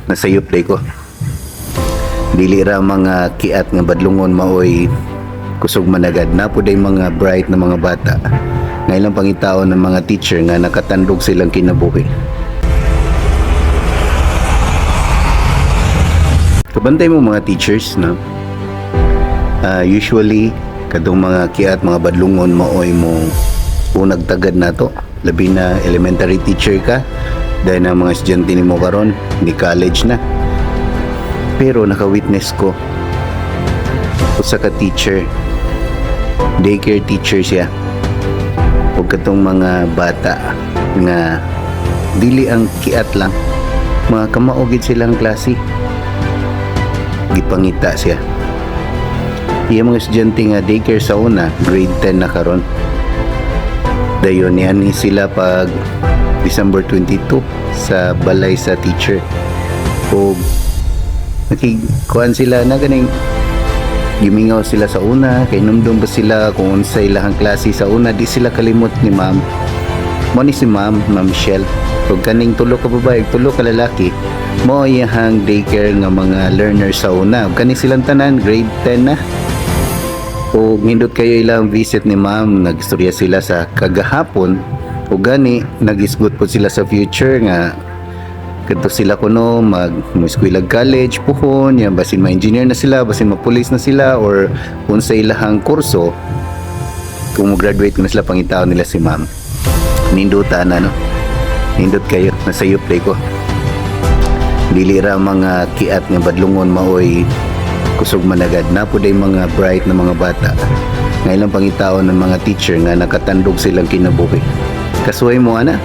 Nasayop day ko. Dili ra mga kiat nga badlungon maoy kusog managad. Naa pod day mga bright na mga bata nga ilang pangitaon ng mga teacher nga nakatandog silang kinabuhi. Kabantay mo mga teachers, no? Usually, kadtong mga kiat, mga badlungon, maoy mo unag tagad nato. Labi na elementary teacher ka, dahil na mga estudyante nimo karon ni college na. Pero naka-witness ko usa ka teacher, daycare teacher siya. Ug katong mga bata nga dili ang kiat lang, mga kamao gid silang klase, gipangita siya. Iya mga estudyante nga daycare sa una, grade 10 na karon. Dayon niani sila pag December 22 sa balay sa teacher. O nakikuan sila na ganing gimingaw sila sa una kay numdum ba sila kung unsay ilahang klase sa una, di sila kalimot ni ma'am. Mo ni si ma'am, Ma'am Michelle. Ug kaning tulo ka babae, tulo ka lalaki, mo iyahang daycare nga mga learners sa una. Ug kani silang tanan grade 10 na. Ug nindot kayo ilang visit ni ma'am, nagstorya sila sa kagahapon ug gani nagisgot po sila sa future nga kadto sila kuno mag mo-eskwela, college puhon yan, basin ma-engineer na sila, basin ma-police na sila or unsa ilahang kurso. Kung mo-graduate na sila, pangitaon nila si ma'am. Ninduta na, no? Nindot kayo. Nasayop day ko. Dili ra mga kiat nga badlungon maoy kusog managad. Naa pod day mga bright na mga bata nga ilang pangitaon ng mga teacher nga nakatandog silang kinabuhi. Kasuway mo ana.